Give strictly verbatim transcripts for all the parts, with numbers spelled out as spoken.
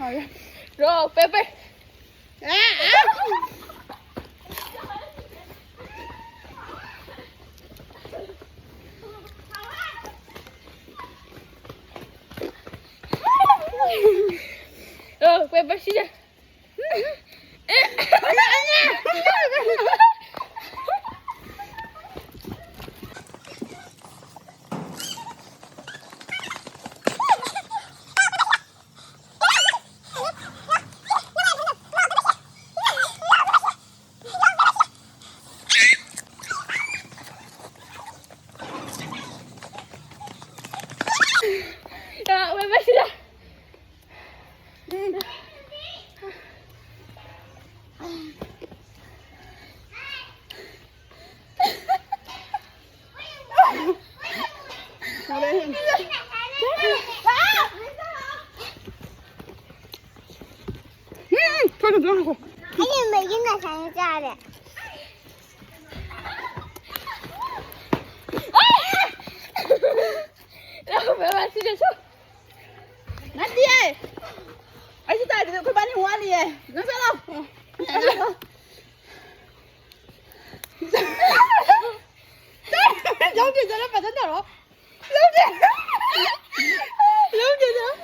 Rock, paper. Rock, paper, scissor. 야, 왜 마시냐? ꯎꯝ, ꯊꯣꯏꯅ ꯆꯪꯉꯛꯈꯣ꯫ ꯑꯩ ꯃꯩꯒꯤ ꯉꯁꯥꯏꯅ ꯆꯥꯔꯦ꯫ ꯅꯠꯇꯤꯌꯦ꯫ ꯑꯩꯁꯨ ꯇꯥꯏꯗꯨꯗꯤ ꯑꯩꯈꯣꯏ ꯕꯥꯅꯤ ꯋꯥꯠꯂꯤꯌꯦ꯫ ꯅꯪ ꯆꯠꯂꯣ꯫ ꯂꯧꯗꯦ, ꯆꯠꯂꯣ, ꯐꯖꯅ ꯇꯧꯔꯣ꯫ ꯂꯧꯗꯦ꯫ ꯂꯧꯗꯦ, ꯂꯧꯗꯦ꯫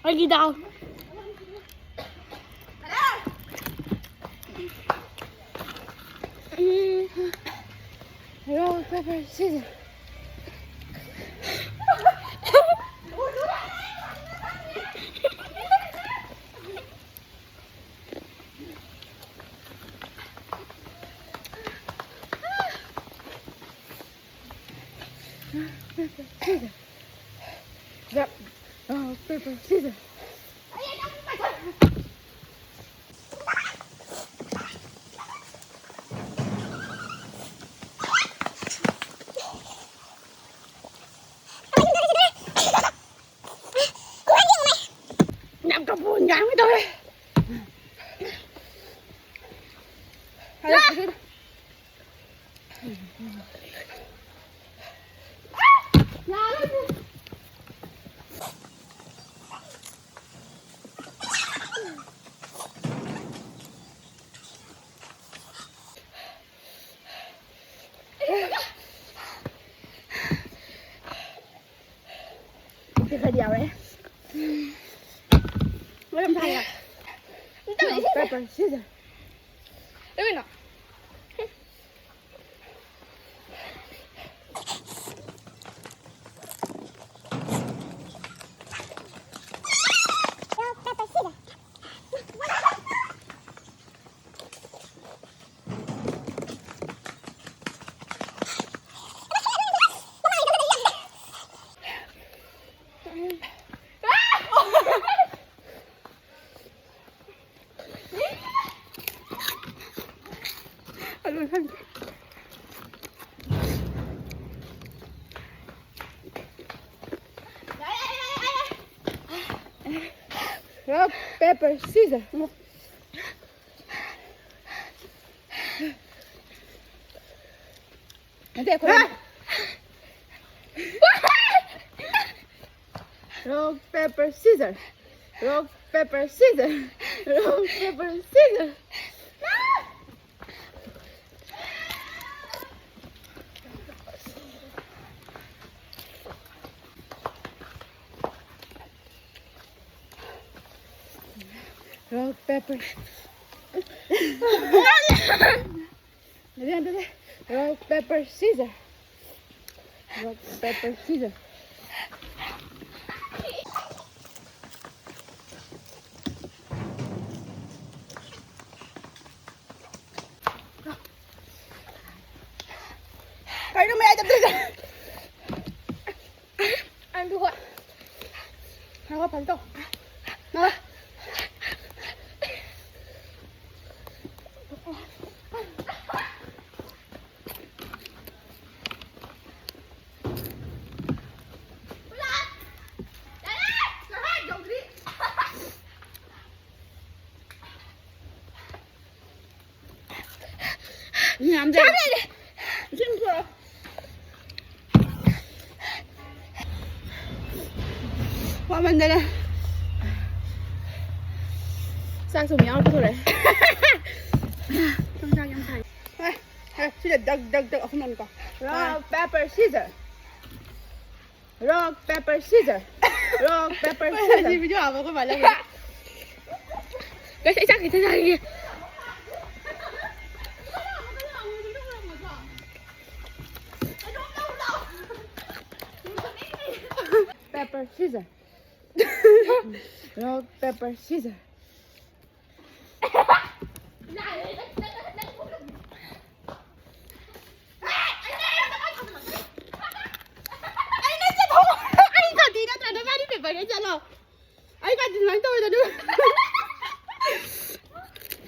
ꯑꯩꯒꯤ ꯗꯥꯎ꯫ ꯎꯝ꯫ Rock, paper, scissors. Rock, paper, scissors. Rock, paper, scissors. ꯌꯥꯝ ꯀꯞꯄꯨ ꯉꯥꯡꯒꯦ ꯇꯧꯋꯦ꯫ ꯁꯤ ꯈꯔꯗꯤ ꯌꯥꯎꯔꯛꯑꯦ꯫ ꯃꯔꯝ ꯊꯥꯏꯔ? ꯑꯝꯇ ꯂꯩꯁꯤꯟꯁꯦ꯫ Paper, scissors. ꯀꯩꯅꯣ? ꯑꯂꯨ ꯊꯝꯒꯦ꯫ Rock, paper, scissors. ꯅꯠꯇꯦ, ꯑꯩꯈꯣꯏ꯫ Rock, paper, scissors. Rock, paper, scissors. Rock, paper, scissors. Rock, paper. Rock, paper, scissor. Rock, paper, scissor. ꯀꯩꯅꯣ ꯃꯌꯥꯏꯗ ꯑꯝꯇ ꯆꯠ-, ꯑꯗꯨ ꯍꯣꯏ꯫ ꯉꯥꯏꯈꯣ, ꯐꯖꯅ ꯇꯧ꯫ ꯉꯥꯏꯈꯣ꯫ ꯌꯥꯝꯗꯦ꯫ ꯏꯁꯤꯡ ꯄꯨꯔꯛꯑꯣ꯫ ꯋꯥꯃꯟꯗꯅ ꯆꯥꯛꯁꯨ ꯃꯌꯥꯝ ꯄꯨꯊꯣꯔꯛꯑꯦ꯫ ꯆꯥꯛ ꯌꯥꯝ ꯊꯥꯏ꯫ ꯍꯦ, ꯍꯦ, ꯁꯤꯗ ꯗꯛ, ꯗꯛ, ꯗꯛ ꯑꯍꯨꯝꯂꯛꯅꯤꯀꯣ꯫ Rock, paper, scissor. Rock, paper, scissor. Rock, paper, scissor꯫ ꯁꯤ video ꯍꯥꯞꯄ ꯑꯩꯈꯣꯏ ꯃꯥ ꯂꯧꯔꯦ꯫ ꯀꯩꯁꯨ ꯑꯩ ꯆꯥꯛ ꯈꯤꯇ ꯆꯥꯈꯤꯒꯦ꯫ Paper, scissor. Rock, paper, scissor. ꯑꯩ ꯀꯥꯇꯤ ꯅꯠꯇ꯭ꯔ ꯅꯕꯥꯅꯤ paper ꯈꯩ ꯆꯠꯂꯣ꯫ ꯑꯩ ꯀꯥꯇꯤ ꯑꯗꯨꯃꯥꯏꯅ ꯇꯧꯋꯦꯗ ꯑꯗꯨ꯫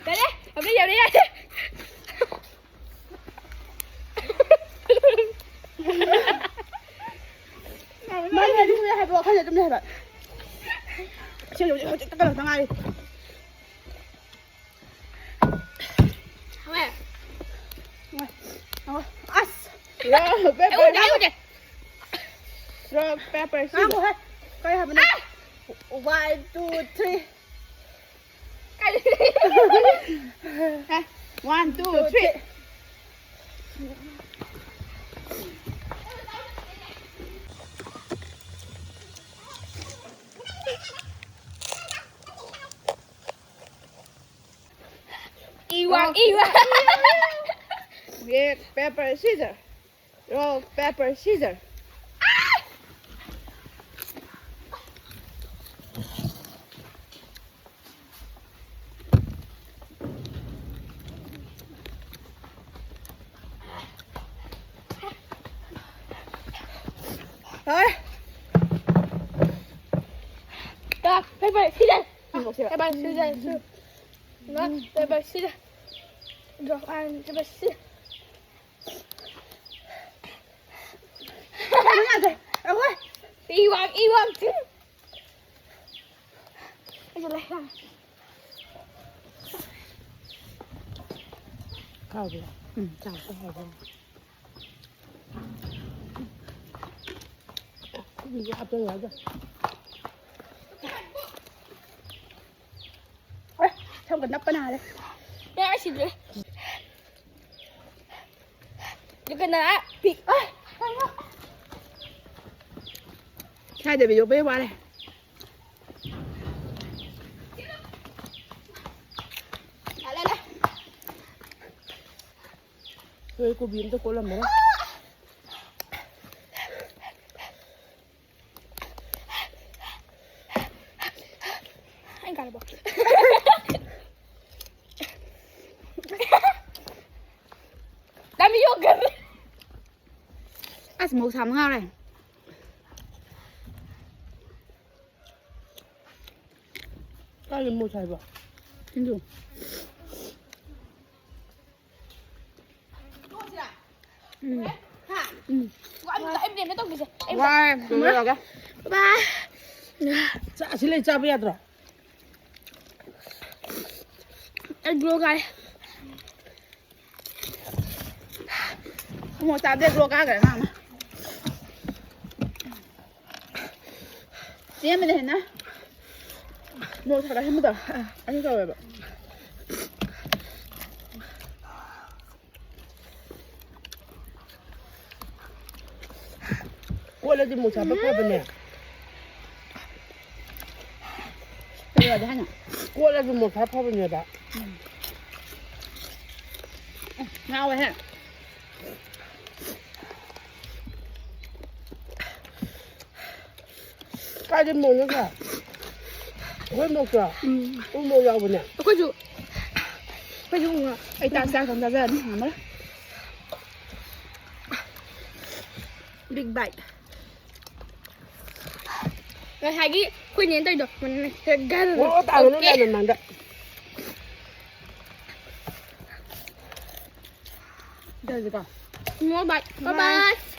ꯌꯥꯔꯦ, ꯑꯃ ꯌꯥꯔꯦ, ꯌꯥꯔꯦ꯫ ꯃꯥꯏ ꯑꯗꯨꯝ ꯂꯩ ꯍꯥꯏꯕ, ꯋꯥꯈꯜ ꯑꯗꯨꯝ ꯂꯩ ꯍꯥꯏꯕ꯫ ꯁꯤ ꯍꯧꯖꯤꯛ, ꯍꯧꯖꯤꯛꯇ ꯀꯩꯅꯣ ꯉꯥꯏꯔꯤ꯫ ꯍꯣꯏ꯫ ꯍꯣꯏ꯫ ꯑꯁ! Rock, paper, ꯌꯥꯎꯗꯦ, ꯌꯥꯎꯗꯦ꯫ Rock, paper, scissors꯫ ꯉꯥꯡꯉꯣꯍꯦ꯫ ꯀꯔꯤ ꯍꯥꯏꯕꯅꯣ? ꯑꯥ! One, two, three꯫ ꯀꯔꯤ? ꯍꯦ, one, two, three꯫ ꯏ ꯋꯥ꯫ Get paper, scissor. Rock, paper, scissor. Rock, paper, scissor. Paper, scissor. Rock, paper, scissor. Rock, paper, scissor. E ꯋꯥꯡ, ꯏ ꯋꯥꯡ꯫ ꯑꯩꯁꯨ ꯂꯩ꯫ ꯍꯥꯎꯕ꯭ꯔꯣ? ꯎꯝ, ꯆꯥꯎꯕ ꯍꯥꯎꯕ꯭ꯔꯣ? ꯈꯨꯕꯤꯁꯦ ꯍꯥꯞꯆꯤꯜꯂꯒ꯫ ꯑꯦ, ꯁꯝꯒ ꯅꯞꯄꯅ ꯍꯥꯜꯂꯦ꯫ ꯑꯦ, ꯑꯩ ꯁꯤꯗ꯭ꯔꯦ꯫ ꯁ꯭ꯋꯥꯏꯗꯕꯤ ꯌꯣꯛꯄꯩ ꯋꯥꯔꯦ꯫ ꯅꯣꯏ ꯀꯣꯕꯤ ꯑꯝꯇ ꯀꯣꯠꯂꯝꯃꯔꯣꯏ꯫ ꯑꯩꯅ ꯀꯥꯔꯕꯣ? ꯂꯝꯕꯤ ꯌꯣꯛꯈ꯭ꯔꯦ꯫ ꯑꯁ, ꯃꯣꯔꯣꯛ ꯁꯥꯕ ꯉꯥꯎꯔꯦ꯫ ꯀꯥꯏꯗ ꯃꯣꯔꯣꯛ ꯁꯥꯏꯕ? ꯁꯤꯡꯖꯨ꯫ ꯎꯝ꯫ ꯎꯝ꯫ ꯋꯥꯔꯦ, ꯂꯣꯏꯔꯒ꯫ ꯕꯥꯏ꯫ ꯆꯥ-, ꯑꯁꯤ ꯂꯩ ꯆꯥꯕ ꯌꯥꯗ꯭ꯔꯣ? ꯑꯩ ꯕ꯭ꯂꯣꯛ ꯀꯥꯏ꯫ ꯃꯣꯔꯣꯛ ꯆꯥꯕꯗꯩ ꯕ꯭ꯂꯣꯛ ꯀꯥꯈ꯭ꯔꯦ ꯃꯥ ꯑꯃ꯫ ꯆꯦꯟꯕꯅ ꯍꯦꯟꯅ ꯃꯣꯔꯣꯛ ꯁꯥꯒꯠꯍꯟꯕꯗꯣ ꯑꯗꯨ ꯇꯧꯋꯦꯕ꯫ ꯀꯣꯠꯂꯗꯤ ꯃꯣꯔꯣꯛ ꯁꯥꯕ ꯐꯕꯅꯦ꯫ ꯀꯩꯗꯧꯔꯒꯦ ꯍꯥꯏꯅꯣ? ꯀꯣꯠꯂꯗꯤ ꯃꯣꯔꯣꯛ ꯁꯥꯕ ꯐꯕꯅꯦꯕ꯫ ꯉꯥꯎꯋꯦꯍꯦ꯫ ꯀꯥꯏꯗ ꯃꯣꯔꯣꯛꯅꯣ ꯁꯦ? ꯑꯩꯈꯣꯏ ꯃꯣꯔꯣꯛꯇꯣ꯫ ꯎꯝ꯫ ꯎ ꯃꯣꯔꯣꯛ ꯌꯥꯎꯕꯅꯦ꯫ ꯑꯩꯈꯣꯏꯁꯨ, ꯑꯩꯈꯣꯏꯁꯨ ꯎ ꯃꯣꯔꯣꯛ꯫ ꯑꯩ ꯆꯥꯛ ꯆꯥꯛ ꯆꯥꯖꯔꯅꯤ ꯉꯝꯃꯔꯣꯏ꯫ Big bite꯫ ꯉꯁꯥꯏꯒꯤ ꯑꯩꯈꯣꯏ ꯅꯦꯅ ꯇꯧꯔꯤꯗꯣ꯫ ꯃꯣꯔꯣꯛ ꯇꯥꯒꯅꯨ ꯑꯣꯀꯦ꯫ ꯂꯥꯏ ꯃꯃꯥꯡꯗ꯫ ꯗꯧꯁꯤꯀꯣ꯫ ꯃꯣꯔꯣꯛ bite꯫ Bye bye꯫